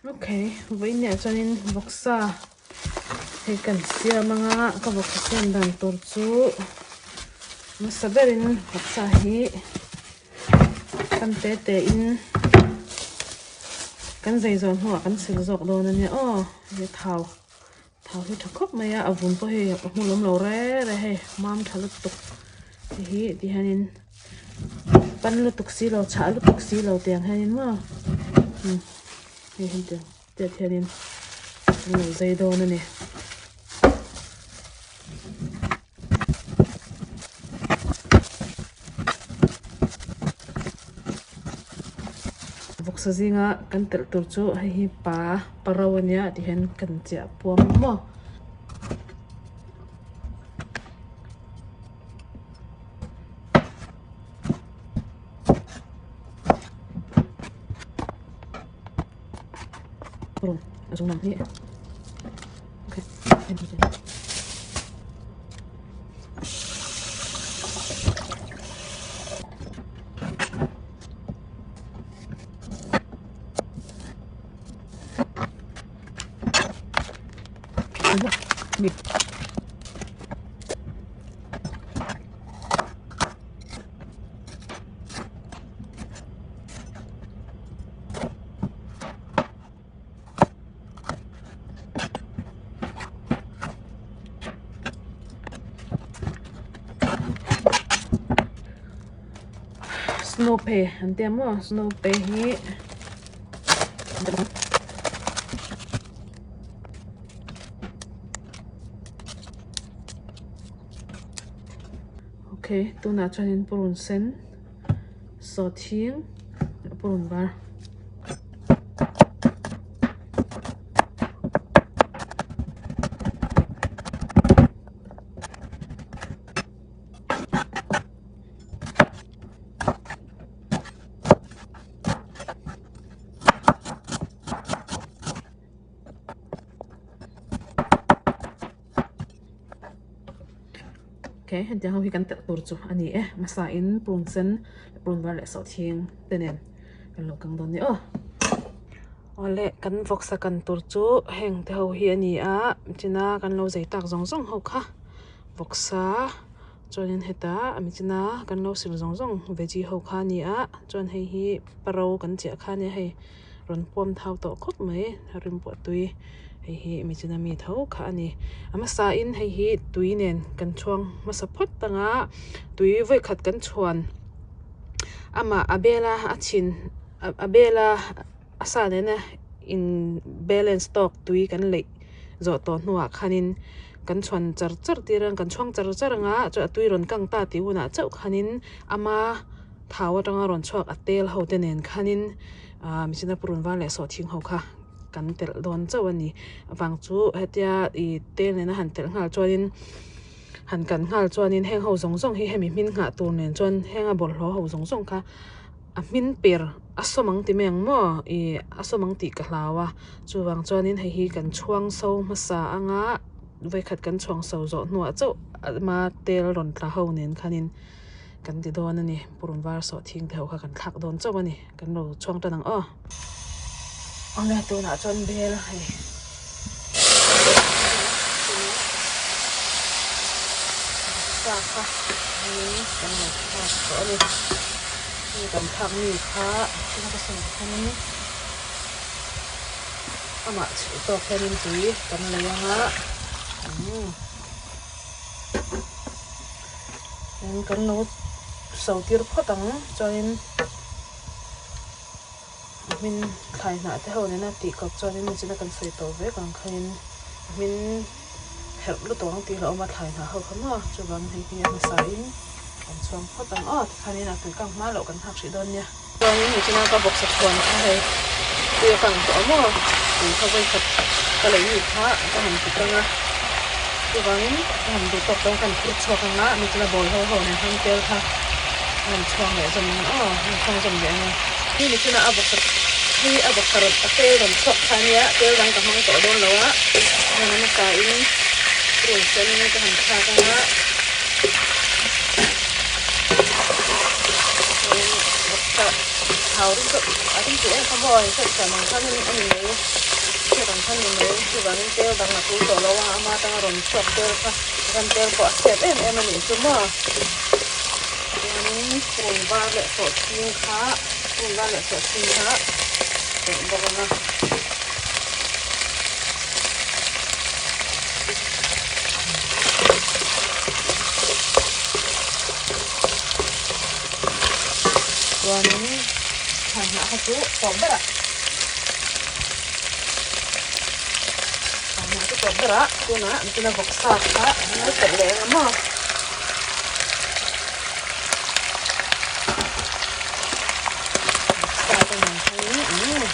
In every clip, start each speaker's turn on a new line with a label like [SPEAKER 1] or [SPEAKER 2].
[SPEAKER 1] Okay, vawiinah chuanin vawksa hei kan siam anga ka vawksa siam dan tur chu hmasa berin vawksa hi kan te te in kan zei zawh hnuah kan sil zawk dawn ania aw hei thau thau hi tha khawp mai a a vun pawh hei a hmu lawm lo re re hei mam tha lutuk hei hi ti hianin. Pan lutuk si lo chhah lutuk si lo tiang hianin maw hei hi tiang tiat hianin an lo zai dawn a ni. Vawksa zinga kan telh tur chu hei hi pa pa ro a nia ti hian kan chiah puam ang maw. Snow pea an tia maw snow pea hi Okay, tunah chuanin purun sen sawhthing leh purun var. Okay, hetiang ho hi kan telh tur chu a ni e. Hmasa in purun sen leh purun var leh sawhthing te nen kan lo kang dawn ni aw. Awle kan vawksa kan tur chu heng te ho hi a ni a, china kan lo zei tak zawng zawng ho kha vawksa chuanin heta a michina kan lo sil zawng zawng veggie ho kha a ni a, chuan hei hi paro kan chiah kha a nia hei. Rawn puam thau tawh khawp mai rim pawh tui hei hi michina mi tho kha a ni a hmasa in hei hi tui nen kan chhuang hmasa phawt ang a tui vawi khat kan chhuan amah a bela a chhin a bela a sa nena in balance tawk tui kan leih zawh tawh hnuah khanin kan chhuan char char tir ang kan chhuang char char ang a chuan a tui rawn kang ta tih hunah chauh khanin ama. Thau atanga rawn chhuak a tel ho te nen khanin ah michina purun var leh sawhthing ho kha kan telh dawn chauh a ni avang chu hetia ih tel nena han telh nghal chuanin han kan nghal chuanin heng ho zawng zawng hi hemi hmin nghah tur nen chuan henga bawlhhlawh ho zawng zawng kha a hmin per a sawm ang ti mai ang maw ih a sawm ang tih ka hlau a chuvang chuanin hei hi kan chhuang so hmasa anga vawikhat kan chhuang so zawh hnuah chauh ama tel rawn tla ho nen khanin. Kan ti dawn a ni, purun var sawh thing te ho kha kan thlak dawn chauh a ni, kan lo chhuang tan ang aw. Awle tunah chuan bel hei sa kha hei kan lo thlak tawh a ni, hei kan thlak mi kha thil ka sawi khanin amah chhilh tawk hianin tui kan lei ang a umm. Kan lo so tir phawt ang chuanin a hmin thlai hnah te ho nena tih kawp chuanin nichina kan sawi tawh vek ang khanin a hmin herh lutuk ang tih hlauhawm a thlai hnah ho kha maw chuvang hei hi a hmasa in kan chhuang phawt ang aw tikhanin a tui kang hma loh kan nghak hrih dawn nia. Chuanin nichina ka vawksa chhuan kha hei tui a kang tawh a maw tui kha vawikhat ka lei mi kha ka han ti kang a chuvangin ka han duh tawk chuan ka han phur chhuak ang a nichina bawl ho ho nen khan tel kha ka han chhuang leh zawm ang aw ka han chhuang zawm leh ang a. Hei nichina a vawksa hei a vawksa rawn a tel rawn chhuak kha ania tel dang ka hmang tawh dawn lo a chuan a hmasa in purun sen ka han thlak ang a. Thau rim chu a rim tih em kha maw in hriat thiam ang khan a ni mai hriat ang khan ni mai chuvangin tel dang a tul tawh lo a ama atanga rawn chhuak tel kha ram tel pawh a chhiat em em a nih chu maw chuanin purun var leh sawhchhing kha purun var leh sawhchhing kha telh bawk ang a. Chuanin thlai hnah kha chu tawp berah thlai hnah chu tawp berah tunah tuna vawksa kha an lo telh leh ang a maw. Vawksa te nen khanin umm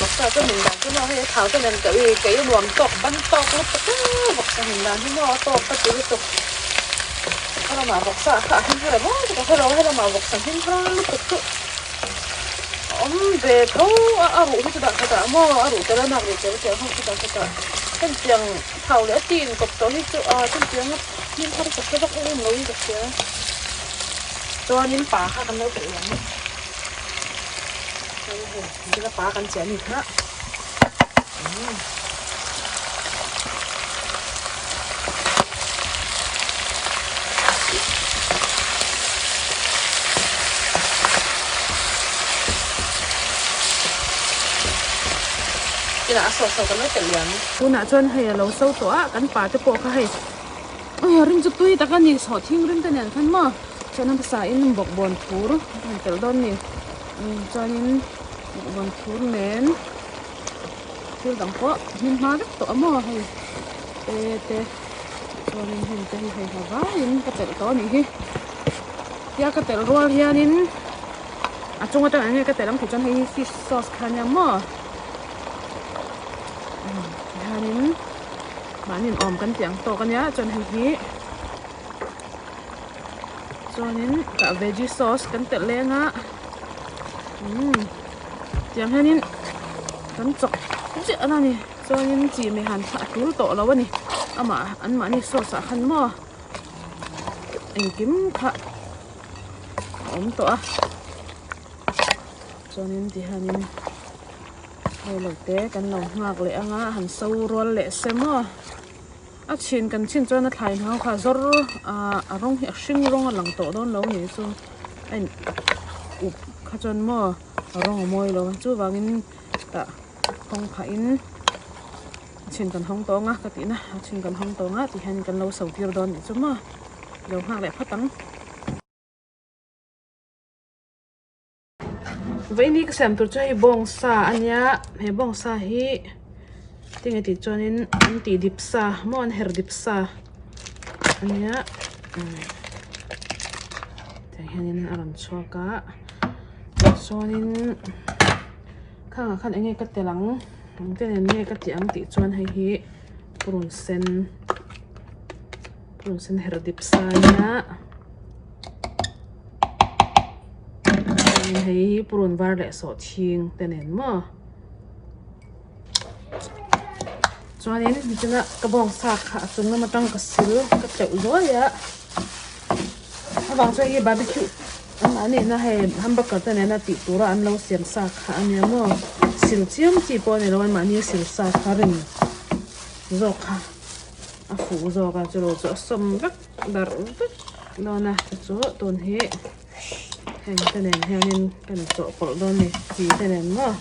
[SPEAKER 1] vawksa chu min dan chu maw hei a thau te nen ka ui kei nuam tawk ban tawk lutuk a vawksa min dan hi maw a tawk ka ti lutuk. Khaw lamah vawksa kha a him har em aw ka hre lo a helamah vawksa him har lutuk chu a awm ve tho a a ruh hi chu dah khat ah maw a ruh tel a nak ruh tel tiang ho chu dah khat ah hetiang thau leh a ti inkawp tawh hi chu a chutiang a him har ka hre vak em lo in ka hria chuanin pa kha kan lo telh leh ang chuan hei engtin a pa kan chiah a ni kha. Inah a so so kan lo telh liam. Tunah chuan hei a lo so tawh a, kan pa te pawh kha hei a rim chu tui tak a ni, sawhthing rim te nen khan maw chuan a hmasa in bawkbawn thur a han telh dawn a ni chuanin bawkbawn thur nen. Thil dang pawh hnim hma vek tawh a maw hei te te chuanin heng te hi hei ha vaiin ka telh tawh a nih hi tia ka telh rual hianin a chung atang eng nge ka telh ang tih chuan hei hi fish sauce kha ania maw tihianin mahni awm kan tih ang tawk ania chuan hei hi chuanin tah veggie sauce kan telh leng a umm. Tiang hianin kan chawk chiah a ni chuanin chi mei han thlah tul tawh lo a ni amah anmahni sauce ah khan maw engkim kha a awm tawh a chuanin ti hianin hei lo te kan lo nghak leh ang a han so rual leh se maw a chhin kan chhin chuan a thlai hna ho kha a zawr ah a rawng hi a hring rawng a lang tawh dawn lo a ni chu a in up kha chuan maw a rawng a mawi lo a chuvangin tah hawng phah in a chhin kan hawng tawng a ka tih na a chhin kan hawng tawng a ti hian kan lo so tir dawn nih chu maw lo nghak leh phawt ang. Vaini ka siam tur chu hei bawngsa a nia he bawngsa hi tinge tih chuanin an tih dip sa maw an her dip sa a nia tiang hianin a rawn chhuak a chuanin khangah khan eng nge ka tel ang engtin nge ka tih ang tih chuan hei hi purun sen purun sen her dip sa a nia. Hei hi purun var leh sawhthing te nen maw chuanin nichina ka bawngsa kha a chung lam atang ka sil ka tleuh zuai a avang chuan hei barbecue an nihna hei hamburger te nena tih tura an lo siam sa kha ania maw sil chiam chi pawh a ni lo a mahni sil sa kha rin zawk kha a fuh zawk a chulo chu a sawm vek. Darh vek dawn a chu tun hi heng te nen hianin kan chawhpawlh dawn a ni chi te nen maw.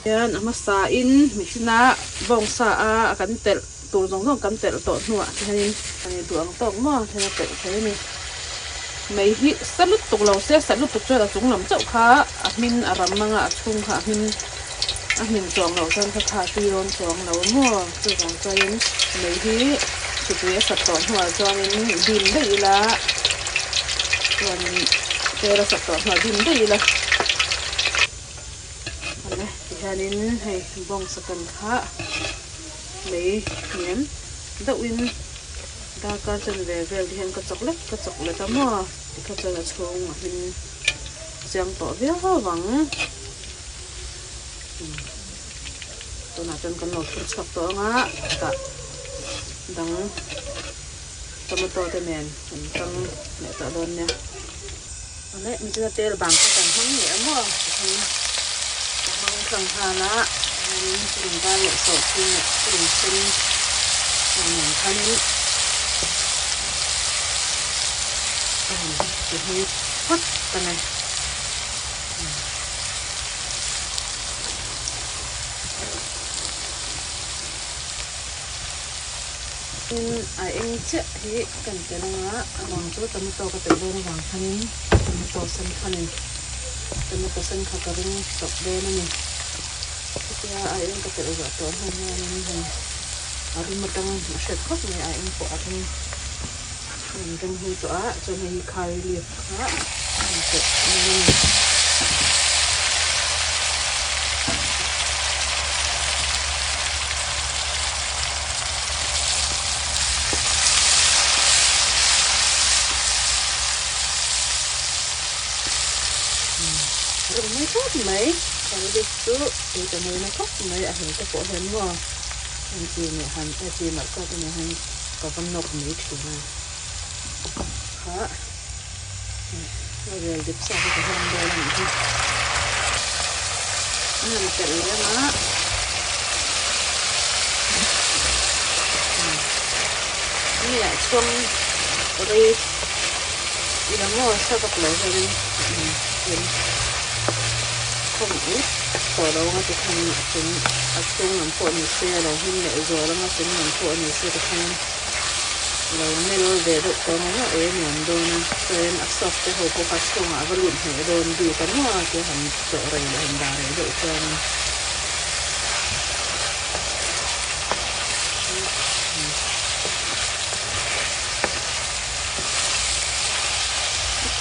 [SPEAKER 1] Hian a hmasa in mihring a bawngsa a kan telh tur zawng zawng kan telh tawh hnuah hianin a ni duh ang tawk maw hian a telh thei a ni. Mei hi sa lutuk lo se sa lutuk chuan a chung lam chauh kha a hmin a ram ang a a chhung kha a hmin a hmin chuang loh chuan kha kha tui rawn chuang lo maw chuvang chuanin mei hi hripui a sat tawh hnuah chuanin dim daih ila chuanin tel a sat tawh hnuah dim daih ila. Awle tihianin hei bawngsa kan kha lei hniam deuhin darkar chen ve vel te hian ka chawk lek ka chawk leh ta maw tikha chuan a chhung a hmin chiang tawh viau vang. Tunah chuan kan lo thur chhuak tawh ang a, tah dang tomato te nen kan tang leh tawh dawn nia. Awle michina tel bang kha kan hmang leh a maw tikhan ka hmang tlang nghal a, hianin purun var leh sawhthing leh purun sen nen khanin ka han ti hmui phawt ta mai. Tin a eng chiah hi kan tel anga a bang chu tomato ka telh dawn avang khanin tomato sen khanin tomato sen kha ka ring tawp dawn a ni. Chutia a eng ka telh zawh tawh hnu hianin hei a rim atang a hriat khawp mai a eng pawh a ring a rawn ring hui tawh a chuan hei hi curry leaf kha a rawn telh dawn a ni. Rem mai khawp mai curry leaf chu tui ka ngaina khawp mai a hel te pawh hian maw heng chi nih han chi marcha te nen hian ka va nawk mai thin a kha. Rel dip sa hi ka hmang dawn a nih hi. An han telh leh ang a. Hemi ah chhuang rei ila maw sa vak lo hianin in khawm ut tawh lo anga tikhan a chung a chhung lam pawh ni se a lo hlim leh zual anga chung lam pawh ni se tikhan Lo nel ve deuh tawh ang a, ei a nuam dawn a, chuan a soft te ho pawh kha chhungah a va lut hneh dawn bik a maw tia han chawh rei leh han dah rei deuh chuan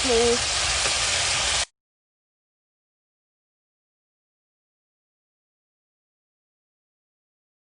[SPEAKER 1] Okay.